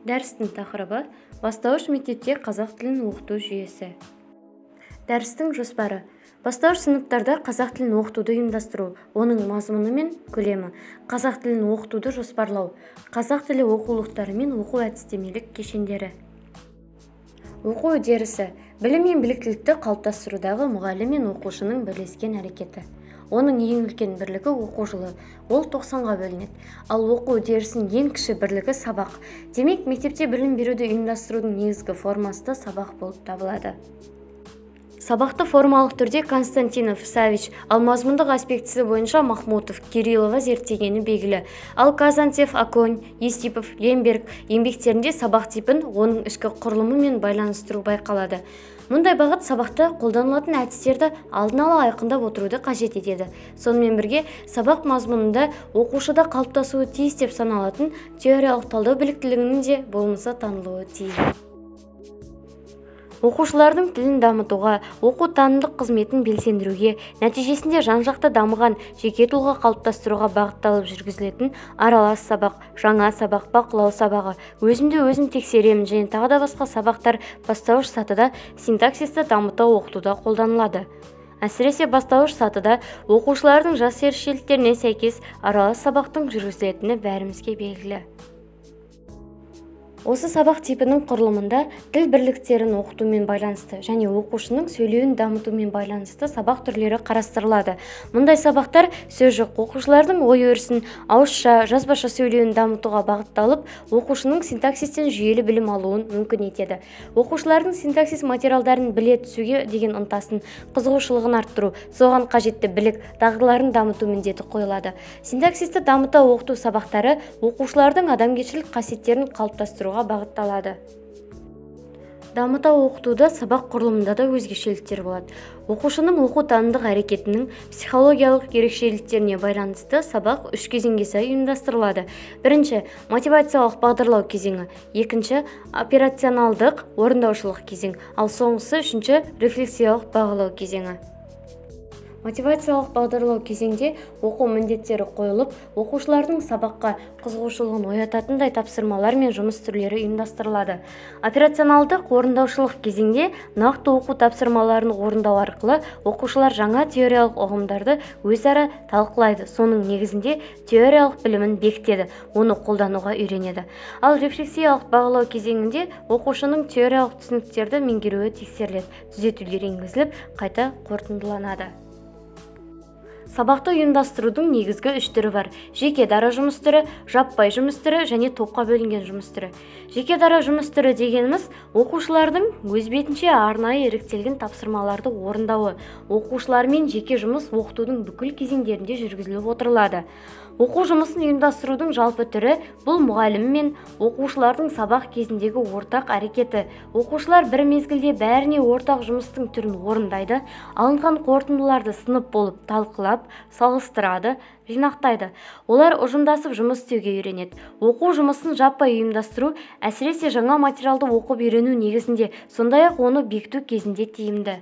Дәрістің тақырыбы: бастауыш мектепте қазақ тілін оқыту жүйесі. Дәрістің жоспары: бастауыш сыныптарда қазақ тілін оқытуды ұйымдастыру, оның мазмұны мен көлемі, қазақ тілін оқытуды жоспарлау, қазақ тілі оқулықтары мен оқу-әдістемелік кешендері. Оқу үдерісі білім мен біліктілікті қалыптастырудағы мұғалім мен оқушының бірлескен әрекеті. Оның ең үлкен бірлігі оқу жылы, ол 90-ға бөлінеді. Ал оқу үдерісінің ең кіші бірлігі сабақ. Демек, мектепте білім беруді ұйымдастырудың негізгі формасы да сабақ болып табылады. Сабақты формалық түрде Константинов, Савич, ал мазмұндық аспектісі бойынша Махмутов, Кириллова зерттегені белгілі. Ал Казанцев, Оконь, Есипов, Лемберг еңбектерінде сабақ типін оның ішкі құрылымымен байланыстыру байқалады. Мұндай бағыт сабақта қолданылатын әдістерді алдын ала айқындап отыруды қажет етеді. Сонымен бірге сабақ мазмұнында оқушыда қалыптасуы тиіс деп саналатын теориялық талдау біліктілігінің де болмысы танылуы тиіс. Оқушылардың тілін дамытуға, оқу-танымдық қызметін белсендіруге, нәтижесінде жан-жақты дамыған жеке тұлға қалыптастыруға бағытталып жүргізілетін аралас сабақ, жаңа сабақ, бақылау сабағы, өзімді өзім тексеремін және тағы да басқа сабақтар бастауыш сатыда синтаксисті дамыта оқытуда қолданылады. Әсіресе бастауыш сатыда оқушылардың жас ерекшеліктеріне сәйкес аралас сабақтың жүргізілетіні бәрімізге белгілі. Осы сабақ типінің құрылымында тіл бірліктерін оқытумен байланысты және оқушының сөйлеуін дамытумен байланысты сабақ түрлері қарастырылады. Мұндай сабақтар сөз жоқ оқушылардың ой-өрісін, ауызша, жазбаша сөйлеуін дамытуға бағытталып, оқушының синтаксистен жүйелі білім алуын мүмкін етеді. Оқушылардың синтаксис материалдарын біле түсуге деген ынтасын, қызығушылығын арттыру, соған қажетті білік, дағдыларын дамыту міндеті қойылады. Синтаксисті дамыта оқыту сабақтары оқушылардың адамгершілік қасиеттерін қалыптастыру бағытталады. Дамыта оқытуда сабақ құрылымында да өзгешеліктер болады. Оқушының оқу-танымдық әрекетінің психологиялық ерекшеліктеріне байланысты сабақ үш кезеңге сай ұйымдастырылады. Бірінші, мотивациялық бағдарлау кезеңі, екінші, операционалдық орындаушылық кезең, ал соңғысы үшінші, рефлексиялық бағалау кезеңі. Мотивациялық бағдарлау кезеңде оқу міндеттері қойылып, оқушылардың сабаққа қызығушылығын оятатындай тапсырмалар мен жұмыс түрлері ұйымдастырылады. Операционалдық орындаушылық кезеңде нақты оқу тапсырмаларын орындау арқылы оқушылар жаңа теориялық ұғымдарды өзара талқылайды, соның негізінде теориялық білімін бекітеді, оны қолдануға үйренеді. Ал рефлексиялық бағалау кезеңінде оқушының теориялық түсініктерді меңгеруі тексеріледі, түзетулер енгізіліп, қайта қорытындыланады. Сабақты ұйымдастырудың негізгі үш түрі бар: жеке дара жұмыс түрі, жаппай жұмыс түрі және топқа бөлінген жұмыс түрі. Жеке дара жұмыс түрі дегеніміз оқушылардың өз бетінше арнайы іріктелген тапсырмаларды орындауы, оқушылармен жеке жұмыс оқытудың бүкіл кезеңдерінде жүргізіліп отырылады. Оқу жұмысын ұйымдастырудың жалпы түрі бұл мұғалім мен оқушылардың сабақ кезіндегі ортақ әрекеті. Оқушылар бір мезгілде бәріне ортақ жұмыстың түрін орындайды, алынған қорытындыларды сынып болып талқылап, салыстырады, жинақтайды. Олар ұжымдасып жұмыс істеуге үйренеді. Оқу жұмысын жаппай ұйымдастыру, әсіресе жаңа материалды оқып үйрену негізінде, сондай-ақ оны бекіту кезінде тиімді.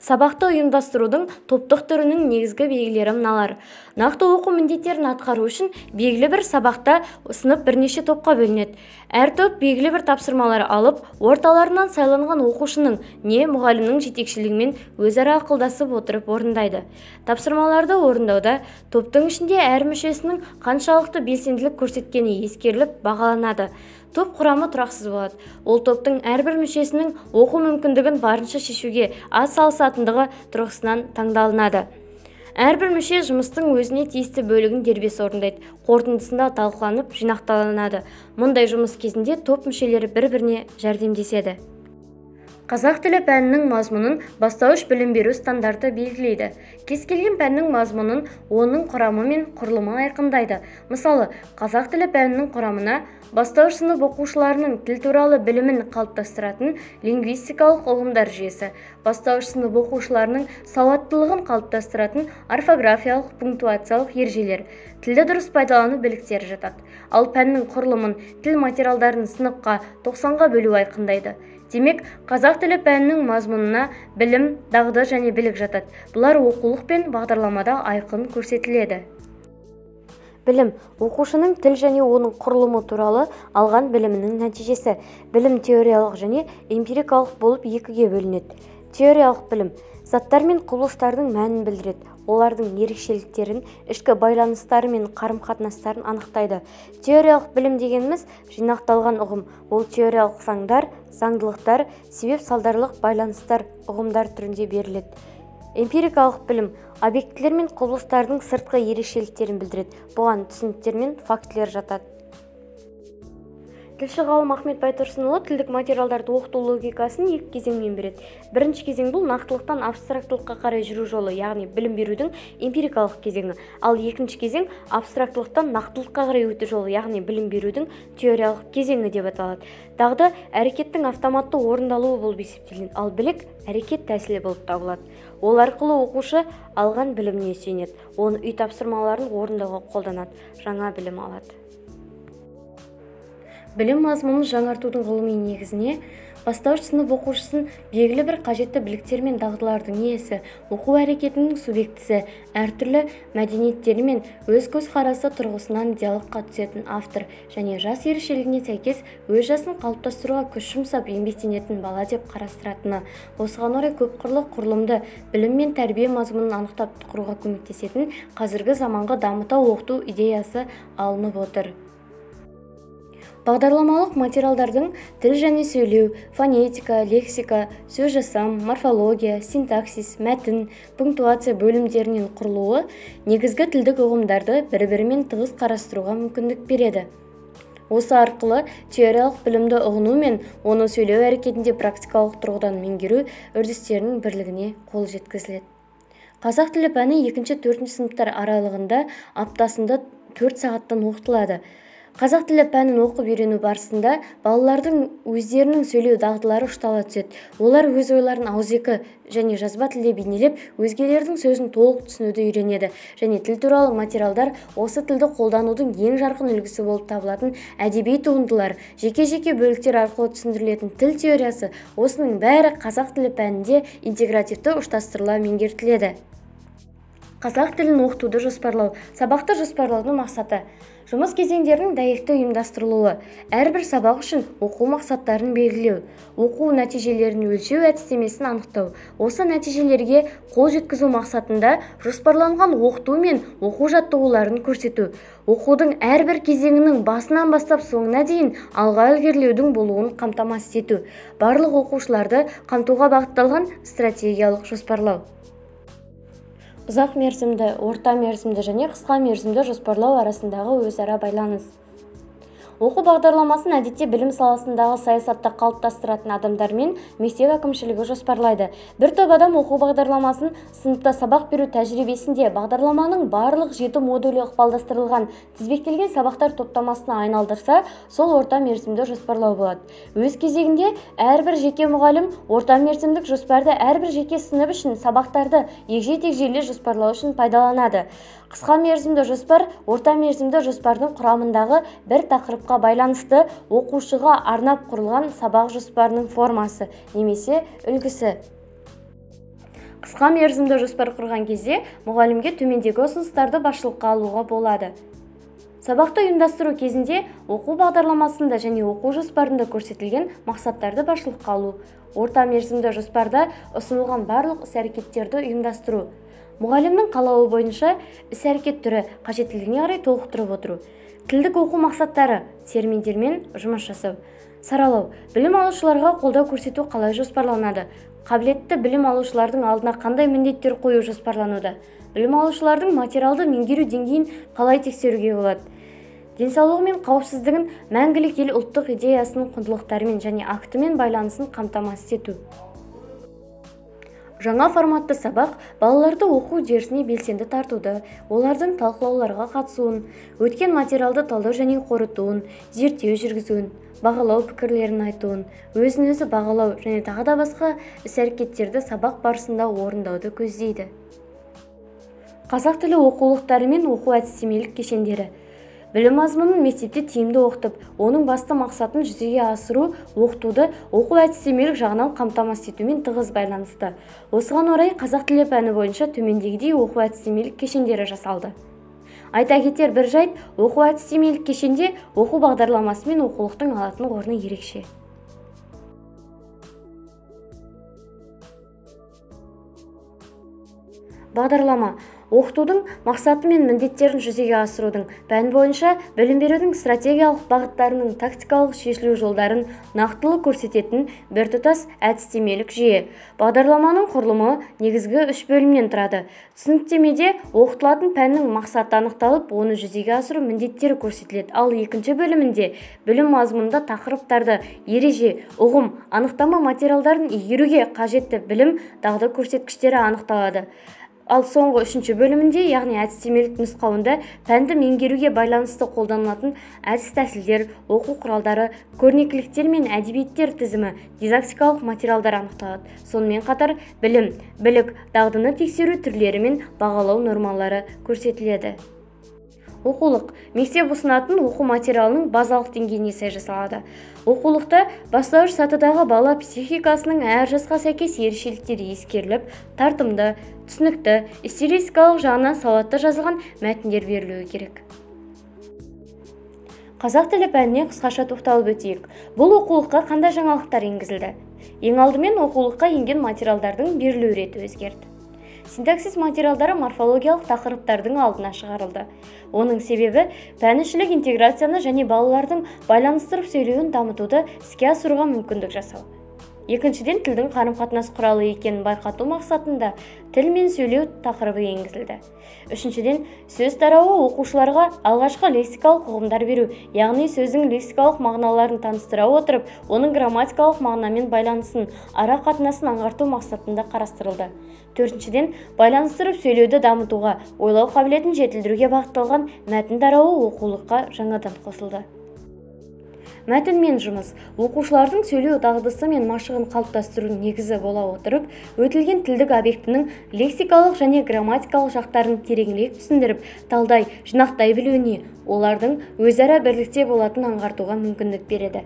Сабақты ұйымдастырудың топтық түрінің негізгі белгілері мыналар. Нақты оқу міндеттерін атқару үшін белгілі бір сабақта сынып бірнеше топқа бөлінеді. Әр топ белгілі бір тапсырмалар алып, орталарынан сайланған оқушының не мұғалімнің жетекшілігімен өзара ақылдасып отырып орындайды. Тапсырмаларды орындауда топтың ішінде әр мүшесінің қаншалықты белсенділік көрсеткені ескеріліп бағаланады. Топ құрамы тұрақсыз болады. Ол топтың әрбір мүшесінің оқу мүмкіндігін барынша шешуге аз салысатындығы тұрғысынан таңдалынады. Әрбір мүше жұмыстың өзіне тиісті бөлігін дербес орындайды, қорытындысында талқыланып, жинақталынады. Мұндай жұмыс кезінде топ мүшелері бір-біріне жәрдемдеседі. Қазақ тілі пәнінің мазмұнын бастауыш білім беру стандарты белгілейді. Кез келген пәннің мазмұнын оның құрамы мен құрылымы айқындайды. Мысалы, қазақ тілі пәнінің құрамына бастауыш сынып оқушыларының тіл туралы білімін қалыптастыратын лингвистикалық ұғымдар жүйесі, бастауыш сынып оқушыларының сауаттылығын қалыптастыратын орфографиялық, пунктуациялық ережелер, тілді дұрыс пайдалану біліктері жатады. Ал пәннің құрылымын тіл материалдарын сыныпқа 90-ға бөлу айқындайды. Демек, қазақ тілі пәнінің мазмұнына білім, дағды және білік жатады. Бұлар оқулық пен бағдарламада айқын көрсетіледі. Білім оқушының тіл және оның құрылымы туралы алған білімінің нәтижесі. Білім теориялық және эмпирикалық болып екіге бөлінеді. Теориялық білім заттар мен құбылыстардың мәнін білдіреді, олардың ерекшеліктерін, ішкі байланыстары мен қарым-қатынастарын анықтайды. Теориялық білім дегеніміз жинақталған ұғым. Ол теориялық заңдар, заңдылықтар, себеп-салдарлық байланыстар, ұғымдар түрінде беріледі. Эмпирикалық білім объектілер мен құбылыстардың сыртқы ерекшеліктерін білдіреді. Бұған түсініктер мен фактілер жатады. Тілші ғалым Ахмет Байтұрсынұлы тілдік материалдарды оқыту логикасын екі кезеңмен береді. Бірінші кезең бұл нақтылықтан абстрактылыққа қарай жүру жолы, яғни білім берудің эмпирикалық кезеңі. Ал екінші кезең абстрактылықтан нақтылыққа қарай өту жолы, яғни білім берудің теориялық кезеңі деп аталады. Дағды әрекеттің автоматты орындалуы болып есептелінеді, ал білік әрекет тәсілі болып табылады. Ол арқылы оқушы алған біліміне сүйенеді, оны үй тапсырмаларын орындауға қолданады, жаңа білім алады. Білім мазмұнын жаңартудың ғылыми негізіне бастауыш сынып оқушысын белгілі бір қажетті біліктер мен дағдылардың иесі, оқу әрекетінің субъектісі, әртүрлі мәдениеттері мен өз көзқарасы тұрғысынан диалогқа түсетін автор және жас ерекшелігіне сәйкес өз жасын қалыптастыруға күш жұмсап еңбектенетін бала деп қарастыратыны, осыған орай көпқырлы құрылымды білім мен тәрбие мазмұнын анықтап құруға көмектесетін қазіргі заманғы дамыта оқыту идеясы алынып отыр. Бағдарламалық материалдардың тіл және сөйлеу, фонетика, лексика, сөз жасам, морфология, синтаксис, мәтін, пунктуация бөлімдерінен құрылуы негізгі тілдік ұғымдарды бір-бірімен тығыз қарастыруға мүмкіндік береді. Осы арқылы теориялық білімді ұғыну мен оны сөйлеу әрекетінде практикалық тұрғыдан меңгеру үрдістерінің бірлігіне қол жеткізіледі. Қазақ тілі пәні 2-4 сыныптар аралығында аптасында 4 сағаттан оқытылады. Қазақ тілі пәнін оқып үйрену барысында балалардың өздерінің сөйлеу дағдылары ұштала түседі. Олар өз ойларын ауызекі және жазба тілде бейнелеп, өзгелердің сөзін толық түсінуді үйренеді. Және тіл туралы материалдар осы тілді қолданудың ең жарқын үлгісі болып табылатын әдеби туындылар, жеке-жеке бөліктер арқылы түсіндірілетін тіл теориясы, осының бәрі қазақ тілі пәнінде интегративті ұштастырыла меңгертіледі. Қазақ тілін оқытуды жоспарлау. Сабақты жоспарлаудың мақсаты жұмыс кезеңдерінің дәйекті ұйымдастырылуы, әрбір сабақ үшін оқу мақсаттарын белгілеу, оқу нәтижелерін өлшеу әдістемесін анықтау, осы нәтижелерге қол жеткізу мақсатында жоспарланған оқыту мен оқу жаттығуларын көрсету, оқудың әрбір кезеңінің басынан бастап соңына дейін алға ілгерілеудің болуын қамтамасыз ету, барлық оқушыларды қамтуға бағытталған стратегиялық жоспарлау. Ұзақ мерзімді, орта мерзімді және қысқа мерзімді жоспарлау арасындағы өзара байланыс. Оқу бағдарламасын әдетте білім саласындағы саясатты қалыптастыратын адамдар мен мектеп әкімшілігі жоспарлайды. Бір топ адам оқу бағдарламасын сыныпта сабақ беру тәжірибесінде бағдарламаның барлық 7 модулі ықпалдастырылған тізбектелген сабақтар топтамасына айналдырса, сол орта мерзімді жоспарлау болады. Өз кезегінде әрбір жеке мұғалім орта мерзімдік жоспарды әрбір жеке сынып үшін сабақтарды егжей-тегжейлі жоспарлау үшін пайдаланады. Қысқа мерзімді жоспар орта мерзімді жоспардың құрамындағы бір тақырыпқа байланысты оқушыға арнап құрылған сабақ жоспарының формасы немесе үлгісі. Қысқа мерзімді жоспар құрған кезде мұғалімге төмендегі ұсыныстарды басшылыққа алуға болады. Сабақты ұйымдастыру кезінде оқу бағдарламасында және оқу жоспарында көрсетілген мақсаттарды басшылыққа алу, орта мерзімді жоспарда ұсынылған барлық іс-әрекеттерді ұйымдастыру, мұғалімнің қалауы бойынша іс-әрекет түрі қажеттілігіне қарай толықтырып отыру, тілдік оқу мақсаттары, терминдермен жұмыс жасау, саралау, білім алушыларға қолдау көрсету қалай жоспарланады, қабілетті білім алушылардың алдына қандай міндеттер қою жоспарлануда, білім алушылардың материалды меңгеру деңгейін қалай тексеруге болады, денсаулығы мен қауіпсіздігін мәңгілік ел ұлттық идеясының құндылықтарымен және актімен байланысын қамтамасыз ету. Жаңа форматты сабақ балаларды оқу үдерісіне белсенді тартуды, олардың талқылауларға қатысуын, өткен материалды талдау және қорытуын, зерттеу жүргізуін, бағалау пікірлерін айтуын, өзін-өзі бағалау және тағы да басқа іс-әрекеттерді сабақ барысында орындауды көздейді. Қазақ тілі оқулықтары мен оқу әдістемелік кешендері. Білім мазмұнын мектепте тиімді оқытып, оның басты мақсатын жүзеге асыру оқытуды оқу әдістемелік жағынан қамтамасыз етумен тығыз байланысты. Осыған орай қазақ тілі пәні бойынша төмендегідей оқу әдістемелік кешендері жасалды. Айта кетер бір жайт, оқу әдістемелік кешенде оқу бағдарламасы мен оқулықтың алатын орны ерекше. Бағдарлама оқытудың мақсаты мен міндеттерін жүзеге асырудың, пән бойынша білім берудің стратегиялық бағыттарының тактикалық шешілу жолдарын нақтылы көрсететін біртұтас әдістемелік жүйе. Бағдарламаның құрылымы негізгі үш бөлімнен тұрады. Түсініктемеде оқытылатын пәннің мақсаты анықталып, оны жүзеге асыру міндеттері көрсетіледі. Ал екінші бөлімінде білім мазмұнында тақырыптарды, ереже, ұғым, анықтама материалдарын игеруге қажетті білім дағды көрсеткіштері анықталады. Ал соңғы үшінші бөлімінде, яғни әдістемелік нұсқауында пәнді меңгеруге байланысты қолданылатын әдіс-тәсілдер, оқу құралдары, көрнекіліктер мен әдебиеттер тізімі, дидактикалық материалдар анықталады. Сонымен қатар білім, білік, дағдыны тексеру түрлері мен бағалау нормалары көрсетіледі. Оқулық мектеп ұсынатын оқу материалының базалық деңгейіне сай жасалады. Оқулықта бастауыш сатыдағы бала психикасының әр жасқа сәйкес ерекшеліктері ескеріліп, тартымды, түсінікті, стилистикалық жағынан сауатты жазылған мәтіндер берілуі керек. Қазақ тілі пәніне қысқаша тоқталып өтейік. Бұл оқулыққа қандай жаңалықтар енгізілді? Ең алдымен оқулыққа енген материалдардың берілу реті өзгерді. Синтаксис материалдары морфологиялық тақырыптардың алдына шығарылды. Оның себебі пәнішілік интеграцияны және балалардың байланыстырып сөйлеуін дамытуды іске асыруға мүмкіндік жасау. Екіншіден, тілдің қарым-қатынас құралы екенін байқату мақсатында тіл мен сөйлеу тақырыбы енгізілді. Үшіншіден, сөз тарауы оқушыларға алғашқы лексикалық ұғымдар беру, яғни сөздің лексикалық мағыналарын таныстыра отырып, оның грамматикалық мағынамен байланысын, ара қатынасын аңғарту мақсатында қарастырылды. Төртіншіден, байланыстырып сөйлеуді дамытуға, ойлау қабілетін жетілдіруге бағытталған мәтін тарауы оқулыққа жаңадан қосылды. Мәтінмен жұмыс оқушылардың сөйлеу дағдысы мен машығын қалыптастырудың негізі бола отырып, өтілген тілдік объектінің лексикалық және грамматикалық жақтарын тереңірек түсіндіріп, талдай, жинақтай білуіне, олардың өзара бірлікте болатын аңғартуға мүмкіндік береді.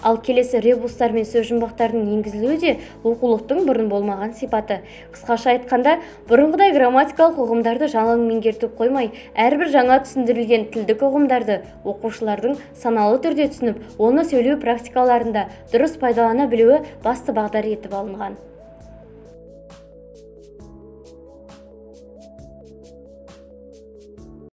Ал келесі ребустар мен сөз жұмбақтарының енгізілуі де оқулықтың бұрын болмаған сипаты. Қысқаша айтқанда, бұрынғыдай грамматикалық ұғымдарды жалаң меңгертіп қоймай, әрбір жаңа түсіндірілген тілдік ұғымдарды оқушылардың саналы түрде түсініп, оны сөйлеу практикаларында дұрыс пайдалана білуі басты бағдар етіп алынған.